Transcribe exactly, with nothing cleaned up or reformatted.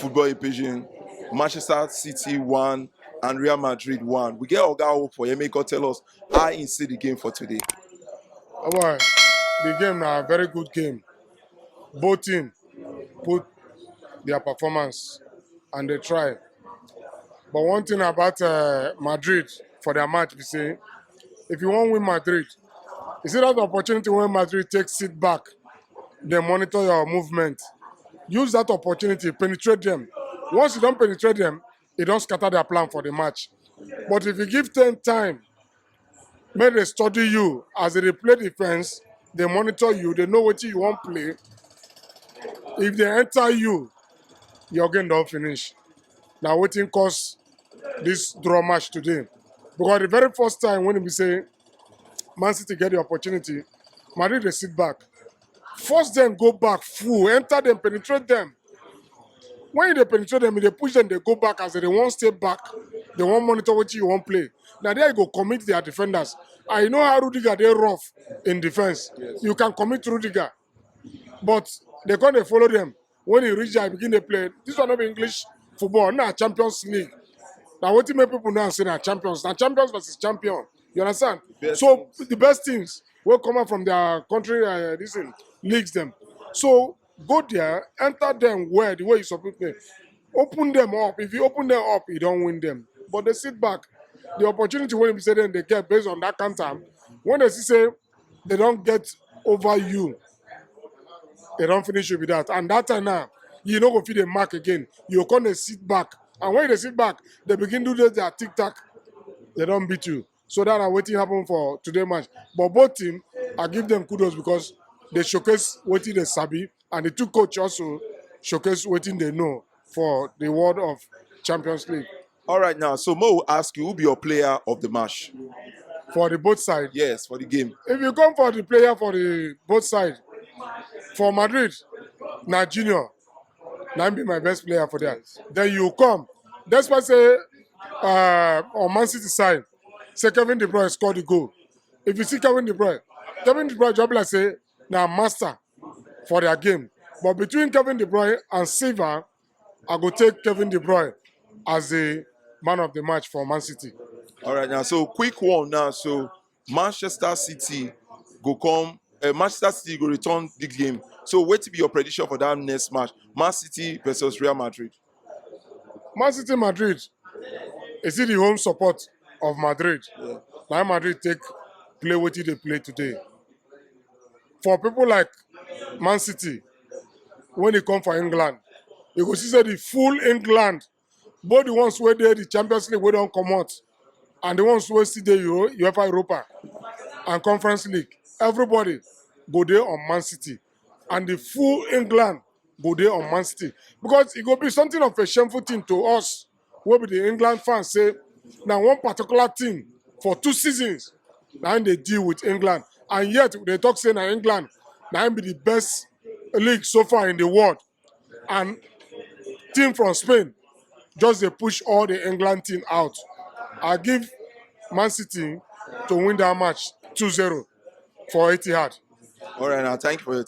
Football in Pidgin, Manchester City one and Real Madrid one. We get Oga Hope for here, make him tell us how he see the game for today. Oh boy, the game na very good game. Both team put their performance and they try. But one thing about uh, Madrid for their match, we say, if you want win Madrid, you see that opportunity when Madrid take sit back, they monitor your movement. Use that opportunity, penetrate them. Once you don't penetrate them, it don't scatter their plan for the match. But if you give them time, make they study you as they play defense, they monitor you, they know what you want play. If they enter you, your game don't finish. Now waiting cause this draw match today. Because the very first time when we say Man City get the opportunity, Madrid they sit back. Force them go back full, enter them, penetrate them. When they penetrate them, they push them, they go back as they won't stay back. They won't monitor what you won't play. Now there you go commit their defenders. I know how Rudiger they rough in defense. Yes. You can commit Rudiger, but they can't follow them. When he reach there, begin to play. This one not be English football, not Champions League. Now what make people now say that champions? Now champions versus champion. You understand? Best So the best teams will come out from their country, uh, this thing, leagues them. So go there, enter them where the way you support them. Open them up. If you open them up, you don't win them. But they sit back. The opportunity when you say them they get based on that counter. When they see say they don't get over you, they don't finish you with that. And that time now, you know go feed a mark again. You come they sit back. And when they sit back, they begin to do their tic tac. They don't beat you. So that are waiting happen for today match. But both team, I give them kudos because they showcase what they sabi, and the two coach also showcase what they know for the world of Champions League. All right, now, so Mo will ask you, who be your player of the match? For the both side, Yes, for the game. If you come for the player for the both side, for Madrid, na Junior, na be my best player for there. Then you come. That's why I say uh, on Man City side, say Kevin De Bruyne scored the goal. If you see Kevin De Bruyne, Kevin De Bruyne job like say na master for their game. But between Kevin De Bruyne and Silva, I go take Kevin De Bruyne as the man of the match for Man City. All right, now, so quick one now. So Manchester City go come. Uh, Manchester City go return the game. So what be your prediction for that next match? Man City versus Real Madrid. Man City Madrid is it the home support of Madrid. Now Madrid take play what they play today. For people like Man City, when they come for England, you go see say the full England, both the ones where they the Champions League where don't come out, and the ones where see the Euro, UEFA Europa and Conference League, everybody go there on Man City, and the full England go there on Man City, because it go be something of a shameful thing to us. Where be the England fans say now one particular team for two seasons now they deal with England, and yet they talk say now England now be the best league so far in the world, and team from Spain just they push all the England team out. I give Man City to win that match two zero for Etihad. All right, now, thank you for your time.